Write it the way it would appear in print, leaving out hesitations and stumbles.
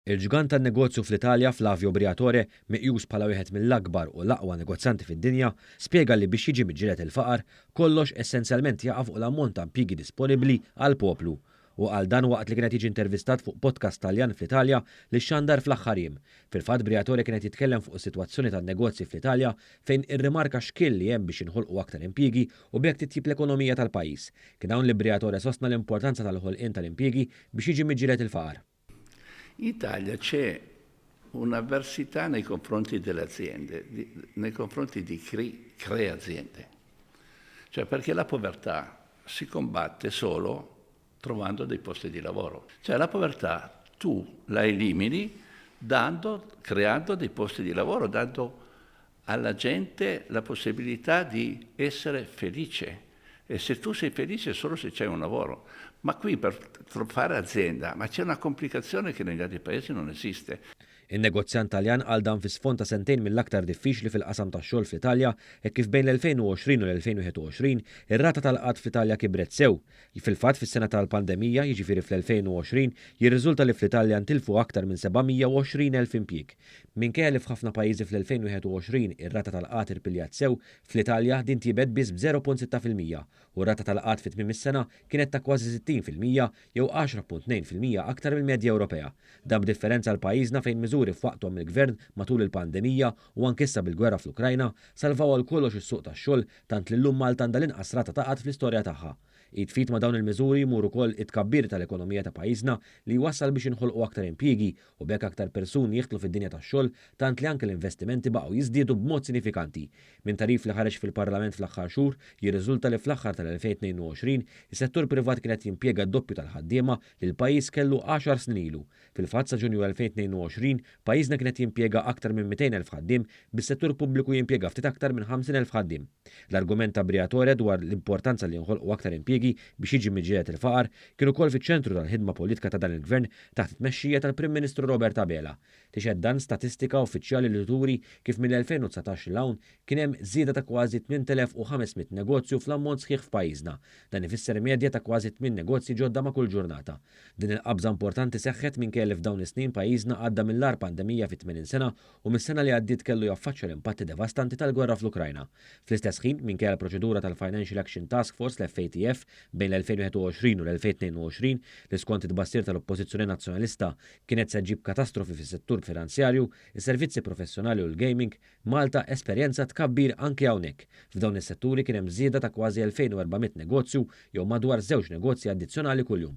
Il-ġgant tan-negozju fl-Italja, Flavio Briatore, meqjus bħala wieħed mill-akbar u l-aqwa negozjanti fid-dinja, spjega li biex jiġi miġġieled il-faqar, kollox essenzjalment jaqa' fuq l-ammont ta' impjiegi disponibbli għall-poplu. Hu qal dan waqt li kien qed jiġi intervistat fuq podcast Taljan fl-Italja li xxandar fl-aħħar jiem. Fil-fatt Briatore kien qed jitkellem fuq is-sitwazzjoni tan-negozji fl-Italja fejn irrimarka xkiel li hemm biex jinħolqu aktar impjiegi u b'hekk titjib l-ekonomija tal-pajjiż. Kien hawn li Briatore sostna l-importanza tal-ħolqien tal-impjiegi biex jiġi miġġieled il-faqar. In Italia c'è un'avversità nei confronti delle aziende, di, nei confronti di chi crea aziende. Cioè perché la povertà si combatte solo trovando dei posti di lavoro. Cioè la povertà tu la elimini dando, creando dei posti di lavoro, dando alla gente la possibilità di essere felice. E se tu sei felice solo se c'è un lavoro. Ma qui per fare azienda, ma c'è una complicazione che negli altri paesi non esiste. In-negozjant Taljan qal dan fi sfond ta' sentejn mill-aktar diffiċli fil-qasam tax-xogħol fl-Italja hekk kif bejn l-2020 u l-2021 ir-rata tal-qgħad fl-Italja kibret sew. Fil-fatt fis-sena tal-pandemija, jiġifieri fl-2020, jirriżulta li fl-Italja ntilfu aktar minn 720,000 impjieg. Minkejja li f'ħafna pajjiżi fl-2021 ir-rata tal-qgħad irpiljat sew, fl-Italja din tjiebet biss b'0.6% u r-rata tal-qgħad fi tmiem is-sena kienet ta' kważi 60% jew 10.2% aktar mill-medja Ewropea. Dan b'differenza għal pajjiżna fejn miżuri f'waqthom mill-Gvern matul il-pandemija u anke issa bil-gwerra fl-Ukrajna, salvaw għal kollox is-suq tax-xogħol tant li llum Malta għandha l-inqas rata ta' qgħad fl-istorja tagħha. Id f'id ma' dawn il-miżuri jmur ukoll it-tkabbir tal-ekonomija ta' pajjiżna li jwassal biex jinħolqu aktar impjiegi u b'hekk aktar persuni jidħlu fid-dinja tax-xogħol tant li anke l-investimenti baqgħu jiżdiedu b'mod sinifikanti. Minn tagħrif li ħareġ fil-Parlament fl-aħħar xhur, jirriżulta li fl-aħħar tal-2022, is-settur privat kien qed jimpjega d-doppju tal-ħaddiema li l-pajjiż kellu għaxar snin ilu. Fil-fatt sa Ġunju 2022, pajjiżna kien qed jimpjega aktar minn 200,000 ħaddiem, bis-settur pubbliku jimpjega ftit aktar minn 50,000 ħaddiem. L-argument ta' Briatore dwar l-importanza li jinħolqu aktar impjiegi biex jiġi miġġieled il-faqar kien ukoll fiċ-ċentru tal-ħidma politika ta' dan il-Gvern taħt it-tmexxija tal-Prim Ministru Robert Abela. Tixhed dan statistika uffiċjali li turi kif mill-2019 'l hawn kien hemm żieda ta' kważi 8,500 negozju fl-ammont sħiħ f'pajjiżna. Dan ifisser medja ta' kważi tmien negozji ġodda ma' kull ġurnata. Din il-qabża importanti seħħet minkejja li f'dawn is-snin pajjiżna għadda mill-agħar pandemija fi 80 sena u mis-sena li għaddiet kellu jaffaċċja l-impatti devastanti tal-gwerra fl-Ukrajna. Fl-istess ħin, minkejja l-proċedura tal-Financial Action Task Force, l-FATF, bejn l-2021 u l-2022, li skont it-tbassir tal-Oppożizzjoni Nazzjonalista kienet se ġġib katastrofi fis-settur finanzjarju, is-servizzi professjonali u l-gaming, Malta esperjenza tkabbir anki hawnhekk. F'dawn is-setturi kien hemm żieda ta' kważi 2,400 negozju jew madwar żewġ negozji addizzjonali kuljum.